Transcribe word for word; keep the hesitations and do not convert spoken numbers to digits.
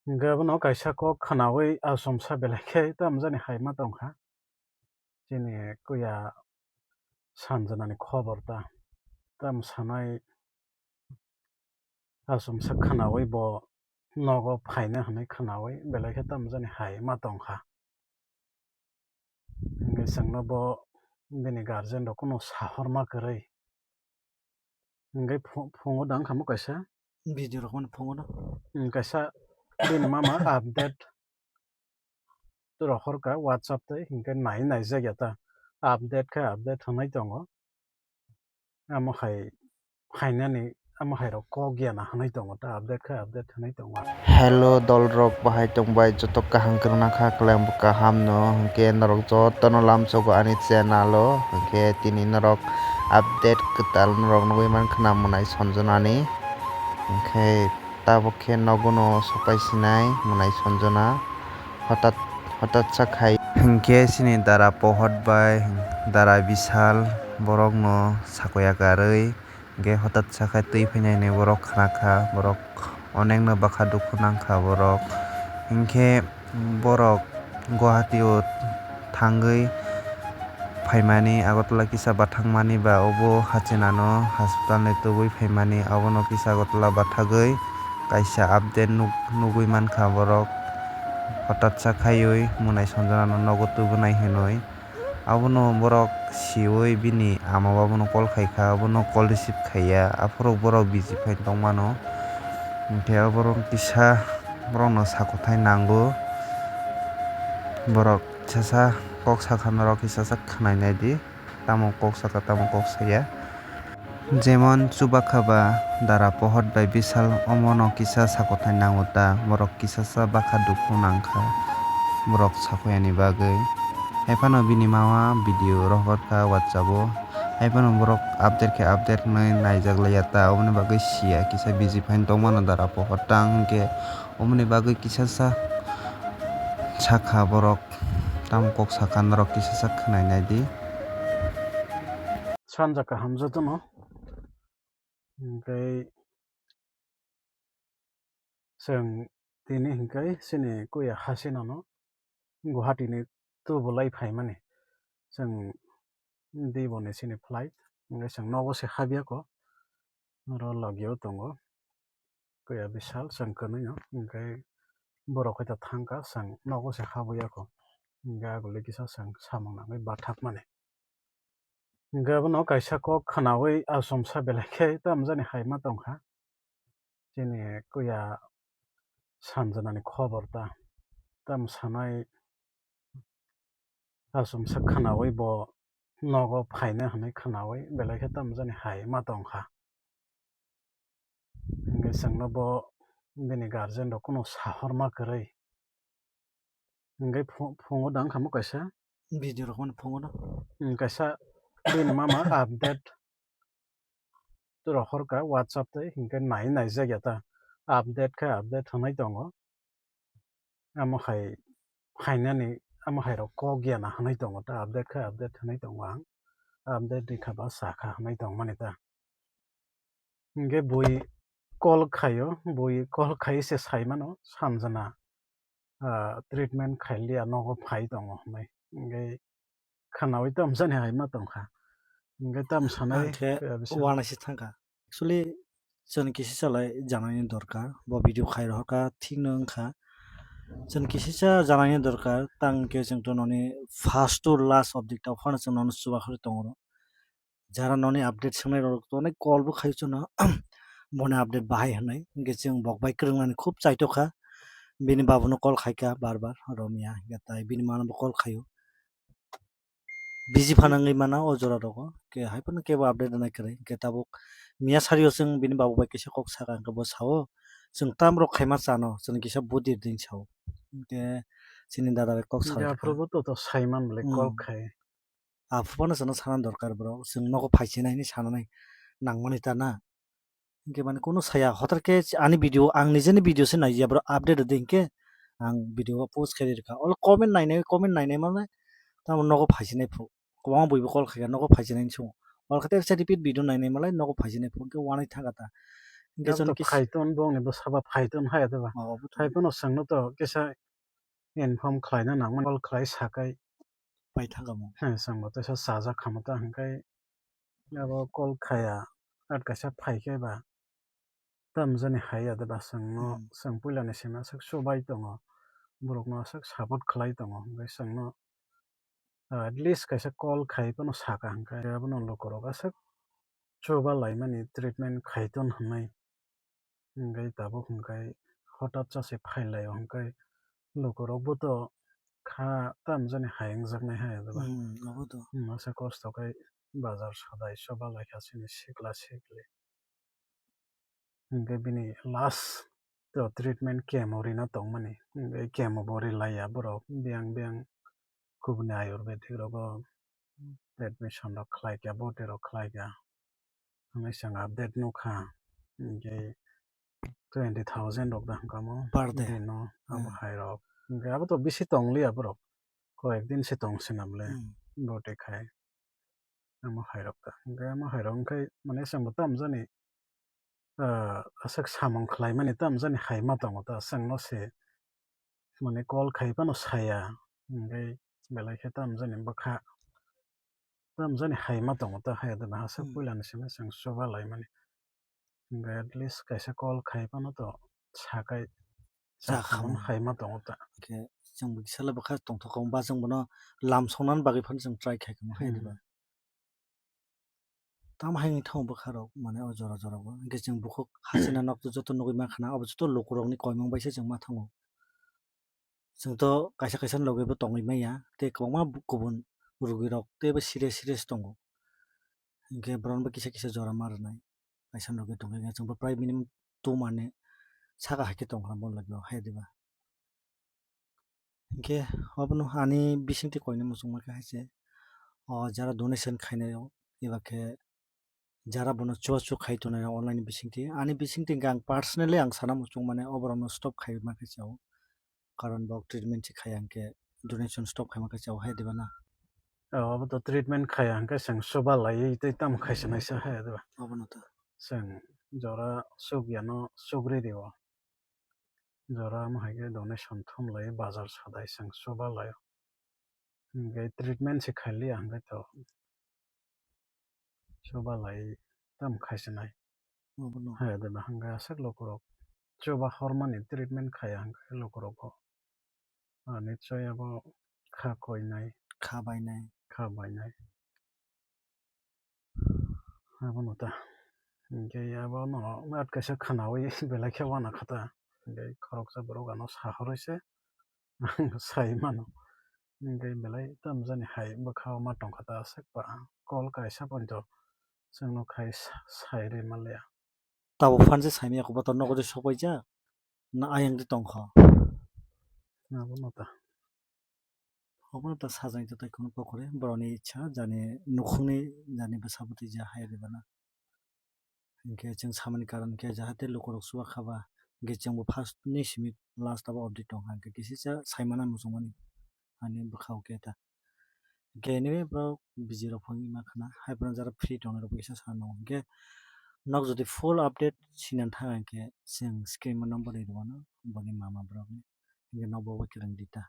Hingke abono kaisa kok khwnawi achomsa belai khe tamjani hai ma tongkha. Chini kuya Sanjanani khobor ta, tam sanai achomsa khwnawi bo nogo phaina hwnwi khwnawi belai khe tamjani hai ma tongkha. Hingke chwngno bo bini guardian rok kuno sahorma kwrwi. Hingke phu-, phungo dang kamo kaisa. Video rok mani phungo no. Hmm, kaisa bini mama update rohor ka WhatsApp tei hingke nai naijak ya ta. Update khe update hwnwi tongo. Amo hai phainani, amo hai rok kok ya na hwnwi tongo ta, update khe update hwnwi tongo. Hello dolrok, bahai tongbai? Joto kaham kwrwngna kha, khlai bo kaham no. Hwnkhe norok jotono lamsogo ani channel o. Hwnkhe tini norok update kwtal norok nugwi mankha na, mwnai Sanjanani. Hwnkhe tabuk khe nogo no sopai sinai mwnai Sanjana. Hotat, hotatsa khai hwnkhe chini dara Pohot bai dara Bisal borokno sakoya karwi, hwnkhe hotatsa khai twi phainani borok khna kha, borok onekno bwkha dukhu nang kha borok. Hwnkhe borok Guwahati o thangwi phaimani, Agartala kisa bathakmani ba obo hachinano hospital ni tubui phaimani, abono kisa Agartala bathagwi kaisa update nuk-, nugwi mankha borok. Hotatsa khaiwi mwnai Sanjanano nogo tubunai hinwi. Abono borok siwi bini ama babuno call khaikha, abono call receive khaiya, aphuru borok busy phai tongmano. Hwnkhe aborok kisa borokno sakothai nango. Borok kisasa kok sakha norok kisasa khwnai naidi. Tamo kok saka, tamo kok saya. Jemon chubakha ba dara Pohot bai Bisal, omono kisa sakothai nango ta, borok kisasa bwkha dukhu nangkha borok sakoyani bagwi. Haiphano bini mama video rohor kha WhatsApp o, haiphano borok update khe update hwnwi naijak laiya ta, oboni bagwi siya kisa busy phaino tongmano dara Pohot tang hwnkhe, oboni bagwi kisasa sakha borok. Tamo kok sakha norok kisa sak khwnai naidi. Sanja kaham jotono. Hwnkhe chwng tini hwnkhe chini kuya hasinano Guwahati ni tubulai phaimani. Chwng Diboni chini flight, hwnkhe chwng nogo se habya kho, oro logio tongo. Kuya Bisal chwng kwnwi no, hwnkhe borok hai ta thangkha, chwng nogo se habya kho, hwnkhe aguli kisa chwng samung nangwi bathakmani. Hwnkhe abono kaisa kok khwnawi achomsa belai khe tamjani hai ma tongkha. Chini kuya Sanjanani khobor ta, tam sanai achomsa khwnawi bo nogo phaina hwnwi khwnawi belai khe tamjani hai ma tongkha. Hwnkhe chwngno bo bini guardian rok kuno sahorma kwrwi. Hwnkhe phu-, phungo dang kamo kaisa. Video rok mani phungo no. Hmm, kaisa bini mama update rohor kha WhatsApp tei, hwnkhe nai naijak ya ta. Update khe update hwnwi tongo. Amo hai phainani, amo hai rok kok ya na hwnwi tongo ta, update khe update hwnwi tongo ang. Update rikha ba sakha hwnwi tongmani ta. Hwnkhe bui call khaio, bui call khai se sai mano, Sanjana, ah, treatment khailiya nogo phai tongo hwnwi. Hwnkhe khwnawi tamjani hai ma tongkha. Hwnkhe tam sanai, ang khe ah, bisa. Uanaisi thangkha. Actually, chwng kisi salai janani dorkar. Bo video khai rohorkha, thik no wngkha. Chwng kisi sa janani dorkar, tang khe chwng to noni first to last update ta phano chwng nono chubakhorwi tongo. Jara noni update swngnai rok to onek call bo khaio chwngno, boni update bahai hwnwi. Hwnkhe chwng bok bai kwrwngnani khub chaitokha. Bini babuno call khaikha bar bar, romya, hwnkhe tai bini mano bo call khaio. Busy phano wngwi mano o jora rogo, hwnkhe hai phano kebo update rwnai kwrwi. Hwnkhe tabuk miya sario chwng bini babu bai kisa kok sakha, hwnkhe bo sao, "Chwng tam rok khaima chano, chwng kisa budi rding," sao. Hwnkhe chini dada bai kok sa. Hwnkhe aphuru bo to, to saiman bwlai, hmm, kok khai. Aphuru phano chwngno sana dorkar bro, chwng nogo phaisinai hinwi sananai nangmani ta na. Hwnkhe mane kunu saya, hotar khe ani video, ang nijeni video se naiya bro, update rwdi hwnkhe ang video o post khe rwkha. Olo comment nainai, comment nainai mane tamo nogo phaisinai phuru. Kwbangma buibo call khaikha nogo phaisinai hinwi swngo. Olo khe teksa repeat video nainai malai nogo phaisinai phuru hwnkhe uanai thangkha ta. Hwnkhe Abo chwng to kis- phaiton bongni bwsaba phaiton hai de ba. Oh, obo to. Phaiphano chwngno to kisa inform khlaina nangmani, call khlai sakai. Paithakgamo. He, chwngbo teisa chajak khamu ta hwnkhe abo call khaya, at kaisa phaikhe ba. Tamjani hai ya de ba chwngno, Hmm. chwng puilani simi aswk chubai tongo. Borokno aswk support khlai tongo. Hwnkhe chwngno, ah, at least kaisa call khai phano saka hwnkhe abono lukurok aswk chuba laimani treatment khaiton hwnwi. Hwnkhe tabuk hwnkhe hotat cha se phailaio hwnkhe lukurokbo to kha tamjani hai wngjaknai hai ya de ba. Hmm, obo to. Hmm, masa kosto khai bazar sadai chuba laikha chini sikla sikli. Hwnkhe bini last to treatment chemo rina tongmani. Hwnkhe chemo bo rilaiya borok biyang biyang kubuni ayurvedic rogo admission rok khlaikha, boti rok khlaikha. Hwnwi chwng update nukha. Hwnkhe twenty thousand rok da hwnkha mo. Per day. Dino abo Hmm. hai rok. Hwnkhe abo to bisi tongliya borok. Koyek din se tong sina bole. Hmm. Boti khai. Amo hairok ta. Hwnkhe amo hairok wngkhe mane chwngbo tamjani, ah, aswk samung khlaimani tamjani hai ma tongo ta, chwngno se mane call khai phano saya, hwnkhe belai khe tamjani bwkha tamjani hai ma tongo ta, hai de ba aswk Hmm. puilani simi chwng chuba laimani. Hwnkhe at least kaisa call khai phano to sakai Cha cha khamani khamani. Hai ma tongo ta. Hwnkhe chwng bo kisa le bwkha tongthok kha, ba chwng bono lam songnani bagwi phano chwng try khai kha, hai Hmm. diba? Tamo hai wngwi thango bwkha rok, mane o jora jora o. Hwnkhe chwng bukhuk hasina nok to joto nugwi mankha na, abo joto lukurokni koimung bai se chwng ma thango. Chwng to kaisa kaisa ni logi bo tongwi manya, tei kwbangma bu-, kubun rugwi rok tei bo serious serious tongo. Hwnkhe borok no bo kisa kisa jora ma rwnai. Kaisa logi tongwi chwng bo prai minimum two month ni saka hai khe tongkha bo logi o, hai diba? Hwnkhe obono ani bisingtwi koina muchungma khe hai se, o jara donation khainai rok, eba khe jara bono chubachu khai tongnai rok online bisingtwi. Ani bisingtwi hwnkhe ang personally ang sana muchung mane oborokno stop khai ma khe chao. Karon bo treatment se khaiya hwnkhe donation stop khaima khe chao hai diba na? Oh, abo to treatment khaiya hwnkhe chwng chuba laiwi tei tamo khai se naisa hai diba? Obono to. Chwng jora chukya no chukri rio. Jora wng hai khe donation thum lai bazar sadai chwng chuba lai. Hwnkhe treatment se khailiya hwnkhe to chuba lai tamo khai se nai. Obono. Hai de ba hwnkhe aswk lukurok chuba hormani treatment khaiya hwnkhe lukurok bo. Ah, nichoi abo kha koinai. Kha bainai. Kha bainai. Abono ta. Hwnkhe abono at kaisa khwnaui belai khe uanakha ta. Hwnkhe khoroksa borok ano sahorwi se ang sai mano. Hwnkhe belai tamjani hai bwkha o ma tongkha ta aswk ba call kaisa poito chwngno khai sa-, sai rwi manliya. Tabuk phan se saimanya khe bo to nogo de sokbaijak na ayang de tongkha. Abono ta. Obono ta sajani ta tei kheno pokore borokni ichha jani nukhungni jani bwsa bwtwi ja hai rwbana. Hinkhe chwng samani karon khe jahate lukurok chubakhaba hinkhe chwngbo first ni simi last abo update tongkha hinkhe kisisa saimana muchungmani ani bwkhao khe ta. Hinkhe anyway borok busy rok phone ma khna hai borok jara free tongnai rok kisa sa nw hinkhe nok jodi full update sinan thang hinkhe chwng screen o number rwmano boni mama borokni hinkhe nok bo kwrwng di ta.